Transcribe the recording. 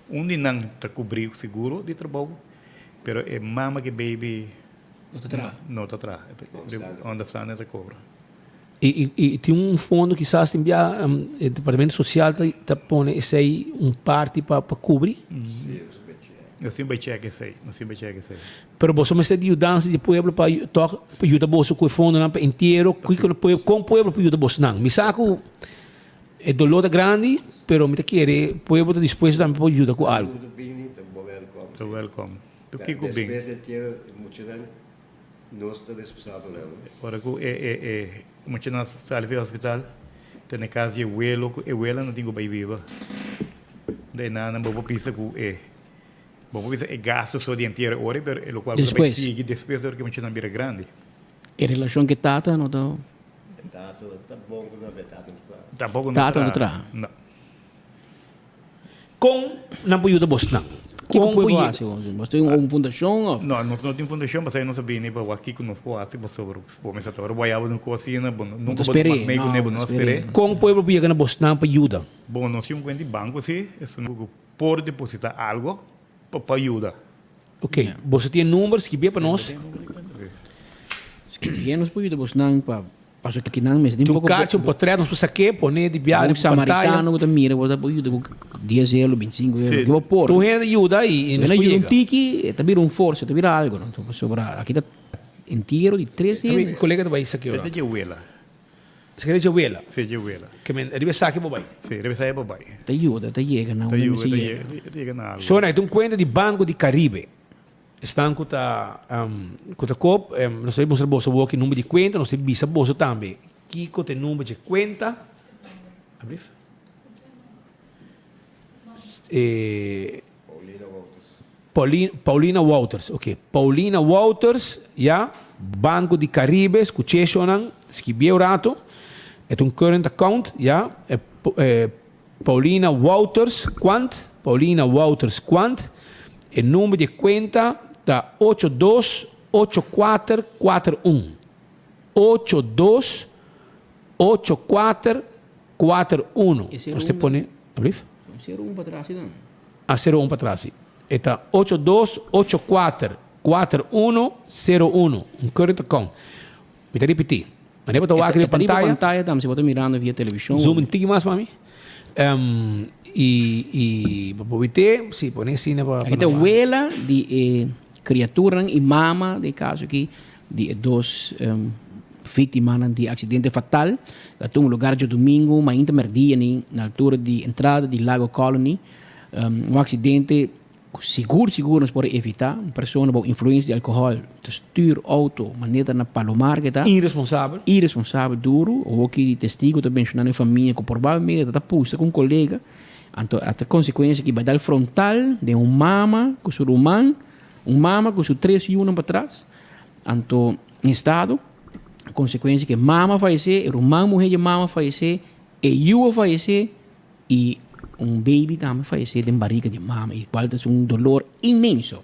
Un di nan ta kubrí seguro di trabou, pero e mama ku baby No ta traha. No ta traha. Onderstand ta kobra. I tin un fondo kisas tin bia e departamento sosial ta pone esei un parti pa kubri? Nos tin bai check esei, nos tin bai check esei. Pero boso mester di yudansa di pueblo pa tok pa yuda boso ku e fondonan pa entiero. Kiko no pueblo, kon pueblo por yuda bosonan? Mi sa ku e dolor ta grandi, pero mi ta kere pueblo ta dispuesto tambe pa yuda ku algu. Ta welcome. Tur kiko bin. Despues di entiero e muchanan nos ta responsabel nan. Ora ku e muchanan sali for di hospital ta na e kas di e welo ku e wela no tin ku bai biba. De nan bo por bisa ku e bo por bisa e gasto so di entiero ora pero e lokual bo ta bai sigui despues ora ku e muchanan bira grandi. E relashon ku e tata no ta. E tata ta bon ku nan pero e tata no ta traha. Tampoco no ta traha. Tata no ta traha. No. Kon nan por yuda bosnan? Kiko pueblo hasi? Bos tin un fundashon of? No, nos no tin fundashon pasobra nos a bini pa wak kiko nos por hasi pasobra bo mester ta ora bo haya bo un kos asina bo nunka bo ta mak mei kuné bo no a sper'é. Kon pueblo por yega na bosnan pa yuda? Bon, nos tin un kuenta di banko si, esun ku por depositá algo pa yuda. Ok, boso tin e number, skibié pa nos. Skibié nos por yuda bosnan pa. Pasobra kinan mester tin Un poko karchi, un potret, nos por sak'é, pon'é di biaha Un riba pantaya. Samaritano ku ta mira bo ta por yuda ku 10 euro, 25 euro, ke bo por. Tur hende yuda i nos Bo por yuda un yega. tiki, e ta bira un forsa, e ta bira algo, no? Pasobra aki ta entiero di tres Mi hende. kolega ta bai sak'é Ta ora. dje wela. Esaki ta dje wela. Si, dje wela. Ke men riba esaki bo bai. Si, riba esaki bo bai. Ta yuda, ta yega na Ta unda yuda, mester ta yega. yega, ta yega na algo. Shona, e ta un kuenta di Banco di Caribe. Esnan ku ta koop, nos ta mustra boso awor ki number di kuenta, nos ta bisa boso tambe kiko ta e number dje kuenta. Abrief. Paulina Wouters, ok. Paulina Wouters, ya, Banco di Caribe, skuch'é shownan, skibié un rato. E ta un current account, ya. Paulina Wouters Quant, Paulina Wouters Quant, e number di e kuenta ta ocho dos ocho kuater kuater un, ocho dos ocho kuater kuater uno. E sero Nos te un pone, ablief? Un sero un patras si dan. A sero un patras si. E ta 82844101, un current account. Mi ta ripití. Manera bo ta wak riba E ta riba pantaya. pantaya tambe si bo ta mirando via televishon. Zoom un tiki mas pa mi. I bo por wit'é, si pone asina pa. Aki ta wela di e kriaturanan i mama den e kaso aki di e dos víktimanan di aksidente fatal ku a tuma lugar djadumingu mainta mèrdia na altura di entrada di Lago Colony. Un aksidente Ku sigur sigur nos por evitá un persona bou influensia di alkohòl ta stür outo manera ta na Palomar ke ta. Iresponsabel. Iresponsabel duru. Hopi testigu ta menshoná na e famia ku probablemente ta ta pusta ku un kolega. Anto a ta konsekuensia ki bai dal frontal den un mama ku su ruman, un mama ku su tres yunan patras. Anto en estado, konsekuensia ku e mama a fayesé, e ruman muhé di e mama a fayesé, e yu a fayesé. I un baby tambe fayesé den bariga di mama, i kual ta un dolor inmenso.